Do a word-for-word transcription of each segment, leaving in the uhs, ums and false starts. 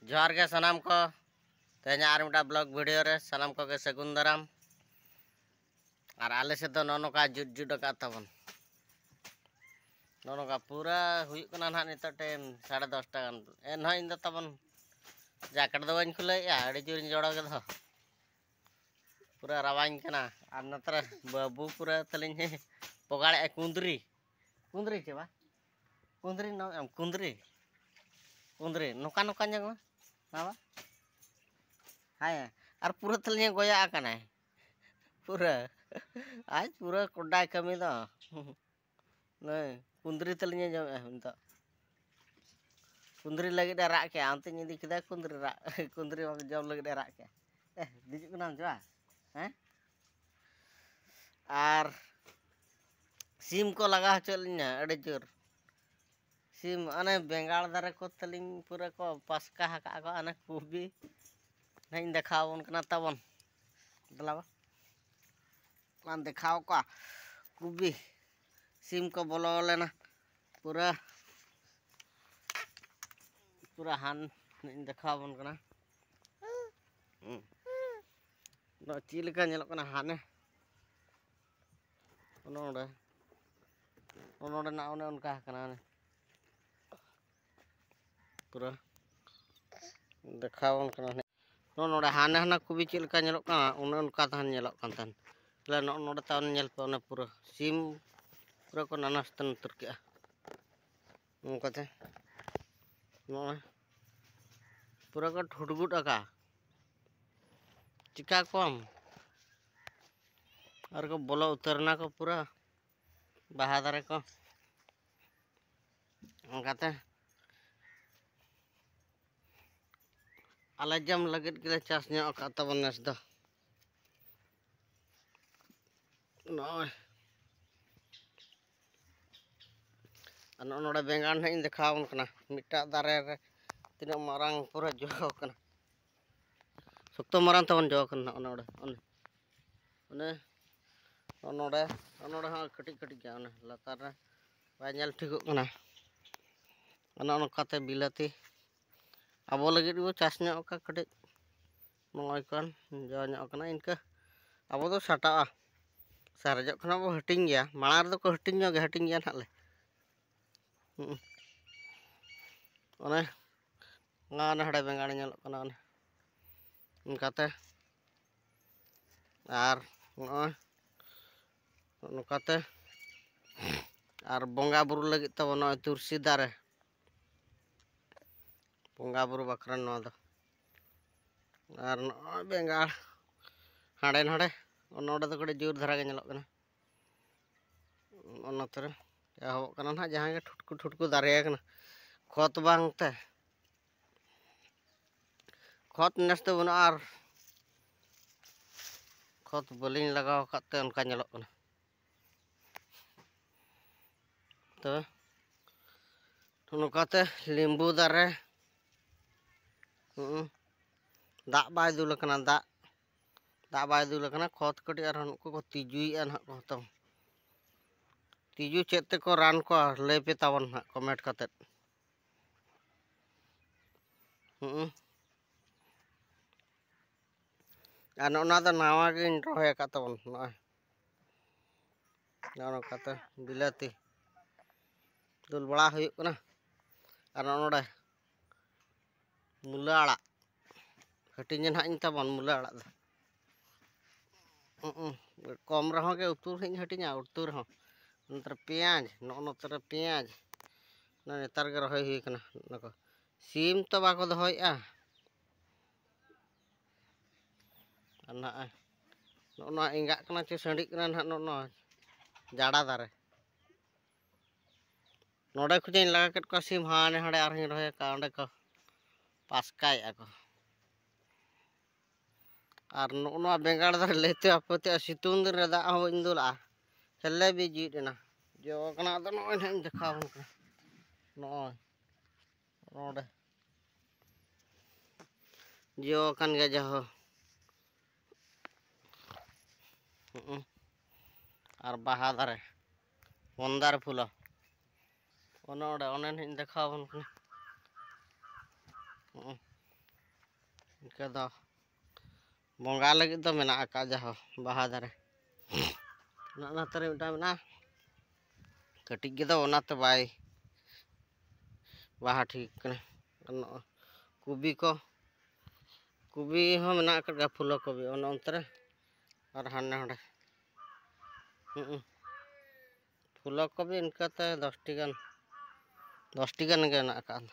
ᱡᱚᱦᱟᱨ ᱜᱮ ᱥᱟᱱᱟᱢ ᱠᱚ᱾ ᱛᱮᱦᱮᱧᱟᱜ ᱟᱨ ᱢᱤᱫᱴᱟᱝ ᱵᱞᱚᱜ ᱵᱷᱤᱰᱤᱭᱳ ᱨᱮ ᱥᱟᱱᱟᱢ ᱠᱚᱜᱮ ᱥᱟᱹᱜᱩᱱ ᱫᱟᱨᱟᱢ᱾ ᱟᱨ ᱟᱞᱮ ᱥᱮᱫ ᱫᱚ ᱱᱚᱜᱼᱚ ᱱᱚᱝᱠᱟ ᱡᱩᱛ ᱡᱩᱛ ᱟᱠᱟᱫ ᱛᱟᱵᱚᱱ, ᱱᱚᱜᱼᱚ ᱱᱚᱝᱠᱟ ᱯᱩᱨᱟᱹ ᱦᱩᱭᱩᱜ ᱠᱟᱱᱟ ᱱᱟᱦᱟᱜ ᱱᱤᱛᱚᱜ ᱴᱟᱭᱤᱢ ᱥᱟᱲᱮ ᱫᱚᱥᱴᱟ ᱜᱟᱱ᱾ ᱮᱱᱦᱚᱸ ᱤᱧ ᱫᱚ ᱛᱟᱵᱚᱱ ᱡᱟᱠᱮᱴ ᱫᱚ ᱵᱟᱹᱧ ᱠᱷᱩᱞᱟᱹᱣᱮᱫᱼᱟ, ᱟᱹᱰᱤ ᱡᱳᱨᱤᱧ ᱡᱚᱲᱚ ᱜᱮᱫᱚ, ᱯᱩᱨᱟᱹ ᱨᱟᱣᱟᱧ ᱠᱟᱱᱟ᱾ ᱟᱨ ᱱᱚᱛᱮ ᱨᱮ ᱵᱟᱹᱵᱩ ᱯᱩᱨᱟᱹ ᱛᱟᱹᱞᱤᱧ ᱯᱚᱜᱟᱲᱮᱜᱼᱟ ᱠᱩᱸᱫᱽᱨᱤ, ᱠᱩᱸᱫᱽᱨᱤ ᱪᱮ ᱵᱟ? ᱠᱩᱸᱫᱽᱨᱤ ᱱᱚ-, ᱮᱢ, ᱠᱩᱸᱫᱽᱨᱤ᱾ ᱠᱩᱸᱫᱽᱨᱤ ᱱᱚᱝᱠᱟ ᱱᱚᱝᱠᱟ ᱧᱮᱞ ᱢᱮ, ᱵᱟᱵᱟ᱾ ᱦᱮᱸ, ᱟᱨ ᱯᱩᱨᱟᱹ ᱛᱟᱹᱞᱤᱧ ᱜᱚᱭᱟ ᱟᱠᱟᱱᱟᱭ᱾ ᱯᱩᱨᱟᱹ᱾ ᱟᱡ ᱯᱩᱨᱟᱹ ᱠᱚᱰᱟᱭ ᱠᱟᱹᱢᱤ ᱫᱚ᱾ ᱱᱩᱭ ᱠᱩᱸᱫᱽᱨᱤ ᱛᱟᱹᱞᱤᱧ ᱡᱚᱢᱮᱜᱼᱟ ᱱᱤᱛᱚᱜ᱾ ᱠᱩᱸᱫᱽᱨᱤ ᱞᱟᱹᱜᱤᱫ ᱮ ᱨᱟᱜ ᱠᱮᱜᱼᱟ, ᱚᱱᱛᱮᱧ ᱤᱫᱤ ᱠᱮᱫᱟ ᱠᱩᱸᱫᱽᱨᱤ ᱨᱟᱜ᱾ ᱠᱩᱸᱫᱽᱨᱤ ᱡᱚᱢ ᱞᱟᱹᱜᱤᱫ ᱮ ᱨᱟᱜ ᱠᱮᱜᱼᱟ᱾ ᱮ, ᱫᱮᱡᱚᱜ ᱠᱟᱱᱟᱢ ᱪᱮ ᱵᱟ? ᱦᱮᱸ? ᱟᱨ ᱥᱤᱢ ᱠᱚ ᱞᱟᱜᱟ ᱦᱚᱪᱚᱭᱮᱫ ᱞᱤᱧᱟ ᱟᱹᱰᱤ ᱡᱳᱨ᱾ ᱥᱤᱢ, ᱚᱱᱮ ᱵᱮᱸᱜᱟᱲ ᱫᱟᱨᱮ ᱠᱚ ᱛᱟᱹᱞᱤᱧ ᱯᱩᱨᱟᱹ ᱠᱚ ᱯᱟᱥᱠᱟ ᱟᱠᱟᱫ ᱠᱚ, ᱚᱱᱮ ᱠᱚᱵᱤ᱾ ᱱᱟᱦᱟᱜ ᱤᱧ ᱫᱮᱠᱷᱟᱣ ᱟᱵᱚᱱ ᱠᱟᱱᱟ ᱛᱟᱵᱚᱱ᱾ ᱫᱮᱞᱟ ᱵᱟ᱾ ᱚᱱᱟ ᱫᱮᱠᱷᱟᱣ ᱠᱚᱣᱟ ᱠᱚᱵᱤ᱾ ᱥᱤᱢ ᱠᱚ ᱵᱚᱞᱚ ᱞᱮᱱᱟ ᱯᱩᱨᱟᱹ, ᱯᱩᱨᱟᱹ ᱦᱟᱱ ᱤᱧ ᱫᱮᱠᱷᱟᱣ ᱟᱵᱚᱱ ᱠᱟᱱᱟ᱾ ᱦᱩᱸ᱾ ᱱᱚᱣᱟ ᱪᱮᱫ ᱞᱮᱠᱟ ᱧᱮᱞᱚᱜ ᱠᱟᱱᱟ ᱦᱟᱱᱮ, ᱚᱱᱮ ᱚᱸᱰᱮ, ᱚᱱᱮ ᱚᱸᱰᱮᱱᱟᱜ ᱚᱱᱮ ᱚᱱᱠᱟ ᱠᱟᱱᱟ, ᱚᱱᱮ ᱯᱩᱨᱟᱹ ᱫᱮᱠᱷᱟᱣ ᱟᱵᱚᱱ ᱠᱟᱱᱟ᱾ ᱱᱚᱜᱼᱚ ᱱᱚᱰᱮ ᱦᱟᱱᱮ ᱦᱟᱱᱟ ᱠᱚᱵᱤ ᱪᱮᱫ ᱞᱮᱠᱟ ᱧᱮᱞᱚᱜ ᱠᱟᱱᱟ, ᱚᱱᱮ ᱚᱱᱠᱟ ᱛᱟᱦᱮᱱ ᱧᱮᱞᱚᱜ ᱠᱟᱱ ᱛᱟᱦᱮᱱ᱾ ᱛᱟᱦᱞᱮ ᱱᱚᱜᱼᱚ ᱱᱚᱰᱮ ᱛᱟᱵᱚᱱ ᱧᱮᱞ ᱯᱮ, ᱚᱱᱮ ᱯᱩᱨᱟᱹ ᱥᱤᱢ ᱯᱩᱨᱟᱹ ᱠᱚ ᱱᱟᱱᱟᱥ ᱛᱟᱱ ᱩᱛᱟᱹᱨ ᱠᱮᱜᱼᱟ᱾ ᱱᱚᱝᱠᱟᱛᱮ ᱱᱚᱜᱼᱚᱭ ᱯᱩᱨᱟᱹ ᱠᱚ ᱴᱷᱩᱴᱜᱩᱫ ᱟᱠᱟ᱾ ᱪᱤᱠᱟ ᱠᱚᱣᱟᱢ? ᱟᱨ ᱠᱚ ᱵᱚᱞᱚ ᱩᱛᱟᱹᱨ ᱮᱱᱟ ᱠᱚ ᱯᱩᱨᱟᱹ ᱵᱟᱦᱟ ᱫᱟᱨᱮ ᱠᱚ᱾ ᱚᱱᱠᱟᱛᱮ ᱟᱞᱮ ᱡᱚᱢ ᱞᱟᱹᱜᱤᱫ ᱜᱮᱞᱮ ᱪᱟᱥ ᱧᱚᱜ ᱟᱠᱟᱫ ᱛᱟᱵᱚᱱ ᱱᱮᱥ ᱫᱚ᱾ ᱱᱚᱜᱼᱚᱭ᱾ ᱟᱨ ᱱᱚᱜᱼᱚ ᱱᱚᱰᱮ ᱵᱮᱸᱜᱟᱲ ᱱᱟᱦᱟᱜ ᱤᱧ ᱫᱮᱠᱷᱟᱣ ᱟᱵᱚᱱ ᱠᱟᱱᱟ᱾ ᱢᱤᱫᱴᱟᱜ ᱫᱟᱨᱮ ᱨᱮ ᱛᱤᱱᱟᱹᱜ ᱢᱟᱨᱟᱝ ᱯᱩᱨᱟᱹ ᱡᱚ ᱟᱠᱟᱱᱟ᱾ ᱥᱚᱠᱛᱚ ᱢᱟᱨᱟᱝ ᱛᱟᱵᱚᱱ ᱡᱚ ᱟᱠᱟᱱᱟ ᱱᱟᱦᱟᱜ ᱚᱱᱮ ᱚᱸᱰᱮ, ᱚᱱᱮ, ᱚᱱᱮ, ᱱᱚᱜᱼᱚ ᱱᱚᱰᱮ, ᱱᱚᱜᱼᱚ ᱱᱚᱰᱮ ᱦᱚᱸ ᱠᱟᱹᱴᱤᱡ ᱠᱟᱹᱴᱤᱡ ᱜᱮᱭᱟ, ᱚᱱᱮ ᱞᱟᱛᱟᱨ ᱨᱮ ᱵᱟᱭ ᱧᱮᱞ ᱴᱷᱤᱠᱚᱜ ᱠᱟᱱᱟ᱾ ᱚᱱᱮ ᱚᱱᱠᱟᱛᱮ ᱵᱤᱞᱟᱹᱛᱤ ᱟᱵᱚ ᱞᱟᱹᱜᱤᱫ ᱵᱚ ᱪᱟᱥ ᱧᱚᱜ ᱠᱟᱜ ᱠᱟᱹᱴᱤᱡ, ᱱᱚᱜᱼᱚᱭ ᱠᱷᱚᱱ ᱡᱚ ᱧᱚᱜ ᱠᱟᱱᱟ ᱤᱱᱠᱟᱹ᱾ ᱟᱵᱚ ᱫᱚ ᱥᱟᱴᱟᱜᱼᱟ, ᱥᱟᱨᱮᱡᱚᱜ ᱠᱷᱚᱱᱟᱜ ᱵᱚ ᱦᱟᱹᱴᱤᱧ ᱜᱮᱭᱟ᱾ ᱢᱟᱲᱟᱝ ᱨᱮᱫᱚ ᱠᱚ ᱦᱟᱹᱴᱤᱧ ᱧᱚᱜ ᱜᱮ, ᱦᱟᱹᱴᱤᱧ ᱜᱮᱭᱟ ᱱᱟᱦᱟᱜ ᱞᱮ᱾ ᱦᱩᱸ᱾ ᱚᱱᱮ ᱚᱱᱟ ᱦᱟᱸᱰᱮ ᱵᱮᱸᱜᱟᱲ ᱧᱮᱞᱚᱜ ᱠᱟᱱᱟ, ᱚᱱᱮ ᱚᱱᱠᱟᱛᱮ᱾ ᱟᱨ ᱱᱚᱜᱼᱚᱭ ᱱᱚᱝᱠᱟᱛᱮ᱾ ᱟᱨ ᱵᱚᱸᱜᱟ ᱵᱩᱨᱩ ᱞᱟᱹᱜᱤᱫ ᱛᱟᱵᱚᱱ ᱱᱚᱜᱼᱚᱭ ᱛᱩᱨᱥᱤ ᱫᱟᱨᱮ, ᱵᱚᱸᱜᱟ ᱵᱩᱨᱩ ᱵᱟᱠᱷᱨᱟ ᱱᱚᱣᱟ ᱫᱚ᱾ ᱟᱨ ᱱᱚᱜᱼᱚᱭ ᱵᱮᱸᱜᱟᱲ ᱦᱟᱸᱰᱮ ᱱᱟᱰᱮ, ᱱᱚᱰᱮ ᱫᱚ ᱠᱟᱹᱴᱤᱡ ᱡᱳᱨ ᱫᱷᱟᱨᱟ ᱜᱮ ᱧᱮᱞᱚᱜ ᱠᱟᱱᱟ᱾ ᱚᱱᱟ ᱛᱮ ᱮᱦᱚᱵᱚᱜ ᱠᱟᱱᱟ ᱱᱟᱦᱟᱜ, ᱡᱟᱦᱟᱸ ᱜᱮ ᱴᱷᱩᱴᱠᱩ ᱴᱷᱩᱴᱠᱩ ᱫᱟᱨᱮ ᱟᱠᱟᱱᱟ, ᱠᱷᱚᱛ ᱵᱟᱝ ᱛᱮ᱾ ᱠᱷᱚᱛ ᱱᱮᱥ ᱫᱚ ᱵᱟᱹᱱᱩᱜᱼᱟ, ᱟᱨ ᱠᱷᱚᱛ ᱵᱟᱹᱞᱤᱧ ᱞᱟᱜᱟᱣ ᱟᱠᱟᱫ ᱛᱮ ᱚᱱᱠᱟ ᱧᱮᱞᱚᱜ ᱠᱟᱱᱟ᱾ ᱛᱚᱵᱮ ᱱᱚᱝᱠᱟᱛᱮ ᱞᱤᱢᱵᱩ ᱫᱟᱨᱮ, ᱦᱩᱸ, ᱫᱟᱜ ᱵᱟᱭ ᱫᱩᱞ ᱟᱠᱟᱱᱟ, ᱫᱟᱜ, ᱫᱟᱜ ᱵᱟᱭ ᱫᱩᱞ ᱟᱠᱟᱱᱟ᱾ ᱠᱷᱚᱛ ᱠᱟᱹᱴᱤᱡ ᱟᱨᱦᱚᱸ ᱱᱩᱠᱩ ᱠᱚ ᱛᱤᱡᱩᱭᱮᱫᱼᱟ ᱱᱟᱦᱟᱜ ᱠᱚ ᱦᱚᱛᱚ᱾ ᱛᱤᱡᱩ ᱪᱮᱫ ᱛᱮᱠᱚ ᱨᱟᱱ ᱠᱚᱣᱟ ᱞᱟᱹᱭ ᱯᱮ ᱛᱟᱵᱚᱱ ᱱᱟᱦᱟᱜ comment ᱠᱟᱛᱮᱫ᱾ ᱦᱩᱸ᱾ ᱟᱨ ᱱᱚᱜᱼᱚ ᱱᱚᱣᱟ ᱫᱚ ᱱᱟᱣᱟ ᱜᱤᱧ ᱨᱚᱦᱚᱭ ᱟᱠᱟᱫ ᱛᱟᱵᱚᱱ, ᱱᱚᱜᱼᱚᱭ ᱱᱚᱜᱼᱚ ᱱᱚᱝᱠᱟᱛᱮ ᱵᱤᱞᱟᱹᱛᱤ ᱫᱩᱞ ᱵᱟᱲᱟ ᱦᱩᱭᱩᱜ ᱠᱟᱱᱟ᱾ ᱟᱨ ᱱᱚᱜᱼᱚ ᱱᱚᱰᱮ ᱢᱩᱞᱟᱹ ᱟᱲᱟᱜ ᱦᱟᱹᱴᱤᱧ ᱱᱟᱦᱟᱜ ᱤᱧ ᱛᱟᱵᱚᱱ, ᱢᱩᱞᱟᱹ ᱟᱲᱟᱜ ᱫᱚ᱾ ᱦᱩᱸ, ᱠᱚᱢ ᱨᱮᱦᱚᱸ ᱜᱮ ᱩᱛᱩ ᱨᱮᱦᱚᱸᱧ ᱦᱟᱹᱴᱤᱧᱟ, ᱩᱛᱩ ᱨᱮᱦᱚᱸ᱾ ᱱᱚᱛᱮ ᱨᱮ ᱯᱮᱸᱭᱟᱡᱽ, ᱱᱚᱜᱼᱚ ᱱᱚᱛᱮ ᱨᱮ ᱯᱮᱸᱭᱟᱡᱽ, ᱚᱱᱟ ᱱᱮᱛᱟᱨ ᱜᱮ ᱨᱚᱦᱚᱭ ᱦᱩᱭ ᱠᱟᱱᱟ᱾ ᱚᱱᱟ ᱠᱚ ᱥᱤᱢ ᱛᱚ ᱵᱟᱠᱚ ᱫᱚᱦᱚᱭᱮᱫᱼᱟ᱾ ᱟᱨ ᱱᱚᱜᱼᱚᱭ ᱱᱚᱜᱼᱚ ᱱᱚᱣᱟ ᱮᱸᱜᱟᱜ ᱠᱟᱱᱟ ᱪᱮ ᱥᱟᱺᱰᱤᱜ ᱠᱟᱱᱟ ᱱᱟᱦᱟᱜ, ᱱᱚᱜᱼᱚ ᱱᱚᱣᱟ ᱡᱟᱰᱟ ᱫᱟᱨᱮ᱾ ᱱᱚᱰᱮ ᱠᱷᱚᱱᱤᱧ ᱞᱟᱜᱟ ᱠᱮᱫ ᱠᱚᱣᱟ ᱥᱤᱢ, ᱦᱟᱱᱮ ᱦᱟᱸᱰᱮ ᱟᱨᱦᱚᱸᱧ ᱨᱚᱦᱚᱭ ᱟᱠᱟᱫᱼᱟ, ᱚᱸᱰᱮ ᱠᱚ ᱯᱟᱥᱠᱟᱭᱮᱫᱼᱟ ᱠᱚ᱾ ᱟᱨ ᱱᱚᱜᱼᱚ ᱱᱚᱣᱟ ᱵᱮᱸᱜᱟᱲ ᱫᱟᱨᱮ ᱞᱟᱹᱭᱛᱮ ᱟᱯᱟᱹᱛᱤᱜᱼᱟ, ᱥᱤᱛᱩᱝ ᱫᱤᱱ ᱨᱮ ᱫᱟᱜ ᱦᱚᱸ ᱵᱟᱹᱧ ᱫᱩᱞᱟᱜᱼᱟ, ᱦᱮᱞᱮ ᱵᱤᱡᱤᱫ ᱮᱱᱟ᱾ ᱡᱚ ᱠᱟᱱᱟ, ᱟᱫᱚ ᱱᱚᱜᱼᱚᱭ ᱱᱟᱦᱟᱜ ᱤᱧ ᱫᱮᱠᱷᱟᱣ ᱟᱵᱚᱱ ᱠᱟᱱᱟ᱾ ᱱᱚᱜᱼᱚᱭ ᱱᱚᱰᱮ ᱡᱚ ᱟᱠᱟᱱ ᱜᱮᱭᱟ ᱡᱟᱦᱳ᱾ ᱦᱩᱸ᱾ ᱟᱨ ᱵᱟᱦᱟ ᱫᱟᱨᱮ, ᱢᱚᱱᱫᱟᱨ ᱯᱷᱩᱞ, ᱚᱱᱮ ᱚᱸᱰᱮ, ᱚᱱᱮ ᱱᱟᱦᱟᱜ ᱤᱧ ᱫᱮᱠᱷᱟᱣ ᱟᱵᱚᱱ ᱠᱟᱱᱟ᱾ ᱤᱱᱠᱟᱹ ᱫᱚ ᱵᱚᱸᱜᱟ ᱞᱟᱹᱜᱤᱫ ᱫᱚ ᱢᱮᱱᱟᱜ ᱟᱠᱟᱫ ᱡᱟᱦᱳ ᱵᱟᱦᱟ ᱫᱟᱨᱮ᱾ ᱚᱱᱟ ᱚᱱᱟᱛᱮ ᱨᱮ ᱢᱤᱫᱴᱟᱝ ᱢᱮᱱᱟᱜᱼᱟ, ᱠᱟᱹᱴᱤᱡ ᱜᱮᱫᱚ ᱚᱱᱟᱛᱮ ᱵᱟᱭ ᱵᱟᱦᱟ ᱴᱷᱤᱠ ᱠᱟᱱᱟ᱾ ᱟᱨ ᱱᱚᱜᱼᱚᱭ ᱠᱚᱵᱤ ᱠᱚ, ᱠᱚᱵᱤ ᱦᱚᱸ ᱢᱮᱱᱟᱜ ᱟᱠᱟᱫ ᱜᱮᱭᱟ, ᱯᱷᱩᱞᱚ ᱠᱚᱵᱤ ᱚᱱᱮ ᱚᱱᱛᱮ ᱨᱮ ᱟᱨ ᱦᱟᱱᱮ ᱦᱚᱸᱰᱮ᱾ ᱦᱩᱸ, ᱯᱷᱩᱞᱚ ᱠᱚᱵᱤ ᱤᱱᱠᱟᱹᱛᱮ ᱫᱚᱥᱴᱤ ᱜᱟᱱ, ᱫᱚᱥᱴᱤ ᱜᱟᱱ ᱜᱮ ᱢᱮᱱᱟᱜ ᱟᱠᱟᱫ᱾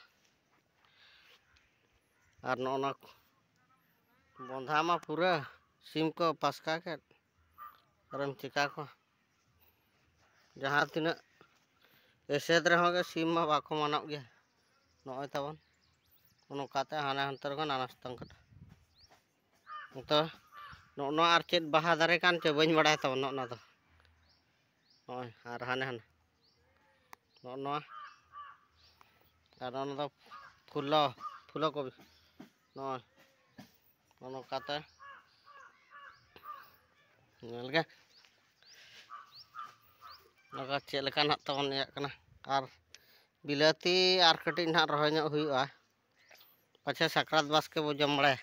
ᱟᱨ ᱱᱚᱜᱼᱚ ᱱᱚᱣᱟ ᱵᱚᱸᱫᱷᱟ ᱢᱟ ᱯᱩᱨᱟᱹ ᱥᱤᱢ ᱠᱚ ᱯᱟᱥᱠᱟ ᱠᱮᱫ, ᱟᱨᱮᱢ ᱪᱤᱠᱟ ᱠᱚᱣᱟ? ᱡᱟᱦᱟᱸ ᱛᱤᱱᱟᱹᱜ ᱮᱥᱮᱫ ᱨᱮᱦᱚᱸ ᱜᱮ ᱥᱤᱢ ᱢᱟ ᱵᱟᱠᱚ ᱢᱟᱱᱟᱣ ᱜᱮᱭᱟ᱾ ᱱᱚᱜᱼᱚᱭ ᱛᱟᱵᱚᱱ ᱱᱚᱝᱠᱟᱛᱮ ᱦᱟᱱᱮ ᱦᱟᱱᱛᱮ ᱨᱮᱠᱚ ᱱᱟᱱᱟ ᱥᱟᱛᱟᱝ ᱠᱟᱱᱟ᱾ ᱛᱚ ᱱᱚᱜᱼᱚ ᱱᱚᱣᱟ ᱟᱨ ᱪᱮᱫ ᱵᱟᱦᱟ ᱫᱟᱨᱮ ᱠᱟᱱ ᱪᱚ ᱵᱟᱹᱧ ᱵᱟᱲᱟᱭ ᱛᱟᱵᱚᱱ ᱱᱚᱜᱼᱚ ᱱᱚᱣᱟ ᱫᱚ᱾ ᱱᱚᱜᱼᱚᱭ ᱟᱨ ᱦᱟᱱᱮ ᱦᱟᱱᱮ ᱱᱚᱜᱼᱚ ᱱᱚᱣᱟ, ᱟᱨ ᱚᱱᱟ ᱫᱚ ᱯᱷᱩᱞᱚ, ᱯᱷᱩᱞᱚ ᱠᱚᱵᱤ᱾ ᱱᱚᱜᱼᱚᱭ ᱱᱚᱜᱼᱚ ᱱᱚᱝᱠᱟᱛᱮ ᱧᱮᱞ ᱜᱮ᱾ ᱱᱚᱝᱠᱟ ᱪᱮᱫ ᱞᱮᱠᱟ ᱱᱟᱦᱟᱜ ᱛᱟᱵᱚᱱ ᱤᱭᱟᱹᱜ ᱠᱟᱱᱟ᱾ ᱟᱨ ᱵᱤᱞᱟᱹᱛᱤ ᱟᱨ ᱠᱟᱹᱴᱤᱡ ᱱᱟᱦᱟᱜ ᱨᱚᱦᱚᱭ ᱧᱚᱜ ᱦᱩᱭᱩᱜᱼᱟ, ᱯᱟᱪᱷᱮ ᱥᱟᱠᱨᱟᱛ ᱵᱟᱥᱠᱮ ᱵᱚ ᱡᱚᱢ ᱵᱟᱲᱟᱭᱟ᱾